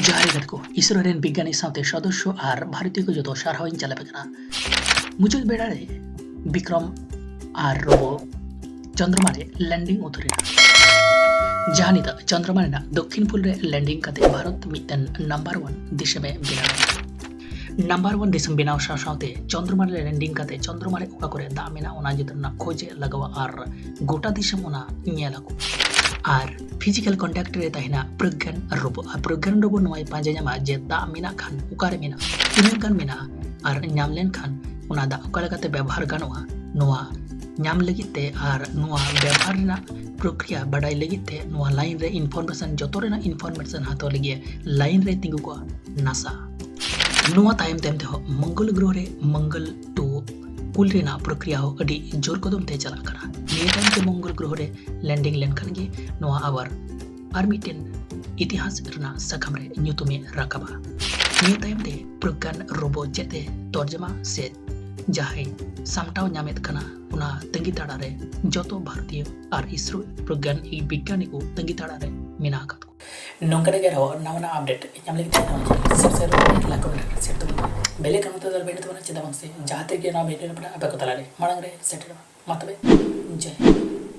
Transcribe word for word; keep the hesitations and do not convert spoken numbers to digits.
ᱡᱚᱦᱟᱨ ᱜᱮ ᱜᱟᱛᱮ ᱠᱚ, ᱤᱥᱨᱳ ᱨᱮᱱ ᱵᱤᱜᱽᱜᱟᱱᱤ ᱥᱟᱶᱛᱮ ᱥᱚᱫᱚᱥᱥᱚ ᱟᱨ ᱵᱷᱟᱨᱚᱛᱤᱭᱚ ᱠᱚ ᱡᱚᱛᱚ ᱥᱟᱨᱦᱟᱣ ᱤᱧ ᱪᱟᱞ ᱟᱯᱮ ᱠᱟᱱᱟ᱾ ᱢᱩᱪᱟᱹᱫ ᱵᱮᱲᱟ ᱨᱮ ᱵᱤᱠᱨᱚᱢ ᱟᱨ ᱨᱳᱵᱳ ᱪᱚᱱᱫᱨᱚᱢᱟ ᱨᱮ ᱞᱮᱱᱰᱤᱝ ᱩᱛᱟᱹᱨ ᱮᱱᱟ, ᱡᱟᱦᱟᱸ ᱱᱤᱛᱚᱜ ᱪᱚᱱᱫᱨᱚᱢᱟ ᱨᱮᱱᱟᱜ ᱫᱚᱠᱠᱷᱤᱱ ᱯᱳᱞ ᱨᱮ ᱞᱮᱱᱰᱤᱝ ᱠᱟᱛᱮ ᱵᱷᱟᱨᱚᱛ ᱢᱤᱫᱴᱮᱱ ᱱᱟᱢᱵᱟᱨ ᱳᱣᱟᱱ ᱫᱤᱥᱚᱢᱮ ᱵᱮᱱᱟᱣ ᱮᱱᱟ᱾ ᱱᱟᱢᱵᱟᱨ ᱳᱣᱟᱱ ᱫᱤᱥᱚᱢ ᱵᱮᱱᱟᱣ ᱥᱟᱶ ᱥᱟᱶᱛᱮ ᱪᱚᱱᱫᱨᱚᱢᱟ ᱨᱮ ᱞᱮᱱᱰᱤᱝ ᱠᱟᱛᱮ ᱪᱚᱱᱫᱨᱚᱢᱟ ᱨᱮ ᱚᱠᱟ ᱠᱚᱨᱮ ᱫᱟᱜ ᱢᱮᱱᱟᱜᱼᱟ ᱚᱱᱟ ᱡᱚᱛᱚ ᱨᱮᱱᱟᱜ ᱠᱷᱚᱡᱮ ᱞᱟᱜᱟᱣᱟ ᱟᱨ ᱜᱚᱴᱟ ᱫᱤᱥᱚᱢ ᱚᱱᱟ ᱧᱮᱞ ᱟᱠᱚ᱾ ᱟᱨ ᱯᱷᱤᱡᱤᱠᱟᱞ ᱠᱚᱱᱴᱟᱠᱴ ᱨᱮ ᱛᱟᱦᱮᱱᱟ ᱯᱨᱚᱜᱽᱜᱟᱱ ᱨᱳᱵᱳ᱾ ᱟᱨ ᱯᱨᱚᱜᱽᱜᱟᱱ ᱨᱳᱵᱳ ᱱᱚᱣᱟᱭ ᱯᱟᱸᱡᱟ ᱧᱟᱢᱟ ᱡᱮ ᱫᱟᱜ ᱢᱮᱱᱟᱜ ᱠᱷᱟᱱ ᱚᱠᱟᱨᱮ ᱢᱮᱱᱟᱜᱼᱟ, ᱛᱤᱱᱟᱹᱜ ᱜᱟᱱ ᱢᱮᱱᱟᱜᱼᱟ, ᱟᱨ ᱧᱟᱢ ᱞᱮᱱᱠᱷᱟᱱ ᱚᱱᱟ ᱫᱟᱜ ᱚᱠᱟ ᱞᱮᱠᱟᱛᱮ ᱵᱮᱵᱚᱦᱟᱨ ᱜᱟᱱᱚᱜᱼᱟ, ᱱᱚᱣᱟ ᱧᱟᱢ ᱞᱟᱹᱜᱤᱫ ᱛᱮ ᱟᱨ ᱱᱚᱣᱟ ᱵᱮᱵᱚᱦᱟᱨ ᱨᱮᱱᱟᱜ ᱯᱨᱚᱠᱨᱤᱭᱟ ᱵᱟᱰᱟᱭ ᱞᱟᱹᱜᱤᱫ ᱛᱮ ᱱᱚᱣᱟ ᱞᱟᱭᱤᱱ ᱨᱮ ᱤᱱᱯᱷᱚᱨᱢᱮᱥᱚᱱ, ᱡᱚᱛᱚ ᱨᱮᱱᱟᱜ ᱤᱱᱯᱷᱚᱨᱢᱮᱥᱚᱱ ᱦᱟᱛᱟᱣ ᱞᱟᱹᱜᱤᱫ ᱞᱟᱭᱤᱱ ᱨᱮ ᱛᱤᱸᱜᱩ ᱠᱚᱜᱼᱟ ᱱᱟᱥᱟ᱾ ᱱᱚᱣᱟ ᱛᱟᱭᱚᱢ ᱛᱟᱭᱚᱢ ᱛᱮᱦᱚᱸ ᱢᱚᱝᱜᱚᱞ ᱜᱨᱚᱦᱚ ᱨᱮ ᱢᱚᱝᱜᱚᱞ ᱴᱩ ᱠᱩᱞ ᱨᱮᱱᱟᱜ ᱯᱨᱚᱠᱨᱤᱭᱟ ᱦᱚᱸ ᱟᱹᱰᱤ ᱡᱳᱨ ᱠᱚᱫᱚᱢ ᱛᱮ ᱪᱟᱞᱟᱜ ᱠᱟᱱᱟ᱾ ᱱᱤᱭᱟᱹ ᱛᱟᱭᱚᱢ ᱛᱮ ᱢᱚᱝᱜᱚᱞ ᱜᱨᱚᱦᱚ ᱨᱮ ᱞᱮᱱᱰᱤᱝ ᱞᱮᱱᱠᱷᱟᱱ ᱜᱮ ᱱᱚᱣᱟ ᱟᱵᱟᱨ ᱟᱨ ᱢᱤᱫᱴᱮᱱ ᱤᱛᱤᱦᱟᱥ ᱨᱮᱱᱟᱜ ᱥᱟᱠᱟᱢ ᱨᱮ ᱧᱩᱛᱩᱢᱮ ᱨᱟᱠᱟᱵᱟ᱾ ᱱᱤᱭᱟᱹ ᱛᱟᱭᱚᱢ ᱛᱮ ᱯᱨᱚᱜᱽᱜᱟᱱ ᱨᱳᱵᱳ ᱪᱮᱫ ᱮ ᱛᱚᱨᱡᱚᱢᱟ ᱥᱮ ᱡᱟᱦᱟᱸᱭ ᱥᱟᱢᱴᱟᱣ ᱧᱟᱢᱮᱫ ᱠᱟᱱᱟ, ᱚᱱᱟ ᱛᱟᱺᱜᱤ ᱛᱟᱲᱟ ᱨᱮ ᱡᱚᱛᱚ ᱵᱷᱟᱨᱚᱛᱤᱭᱚ ᱟᱨ ᱤᱥᱨᱳ ᱯᱨᱚᱜᱽᱜᱟᱱ ᱵᱤᱜᱽᱜᱟᱱᱤ ᱠᱚ ᱛᱟᱺᱜᱤ ᱛᱟᱲᱟ ᱨᱮ ᱢᱮᱱᱟᱜ ᱟᱠᱟᱫ ᱠᱚᱣᱟ᱾ ᱱᱚᱝᱠᱟᱱᱟᱜ ᱜᱮ ᱟᱨᱦᱚᱸ ᱱᱟᱣᱟ ᱱᱟᱣᱟ ᱟᱯᱰᱮᱴ ᱧᱟᱢ ᱞᱟᱹᱜᱤᱫ ᱛᱮ ᱱᱚᱣᱟ ᱪᱮᱱᱮᱞ ᱥᱟᱵᱥᱠᱨᱟᱭᱤᱵ ᱠᱟᱛᱮ ᱞᱟᱭᱤᱠ ᱠᱚᱢᱮᱱᱴ ᱥᱮᱭᱟᱨ ᱛᱟᱵᱚᱱ ᱯᱮ᱾ ᱵᱮᱞ ᱟᱭᱠᱚᱱ ᱚᱱᱛᱮ ᱫᱚ ᱟᱞᱚ ᱯᱮ ᱦᱤᱲᱤᱧ ᱛᱟᱵᱚᱱᱟ, ᱪᱮᱫᱟᱜ ᱵᱟᱝ ᱥᱮ ᱡᱟᱦᱟᱸ ᱛᱤᱨᱮᱜᱮ ᱱᱚᱣᱟ ᱵᱷᱤᱰᱤᱭᱳ ᱨᱮ ᱟᱯᱮ ᱠᱚ ᱛᱟᱞᱟᱨᱮ ᱢᱟᱲᱟᱝ ᱨᱮ ᱥᱮᱴᱮᱨᱚᱜᱼᱟ᱾ ᱢᱟ ᱛᱚᱵᱮ, ᱡᱚᱭ ᱦᱤᱱᱫ᱾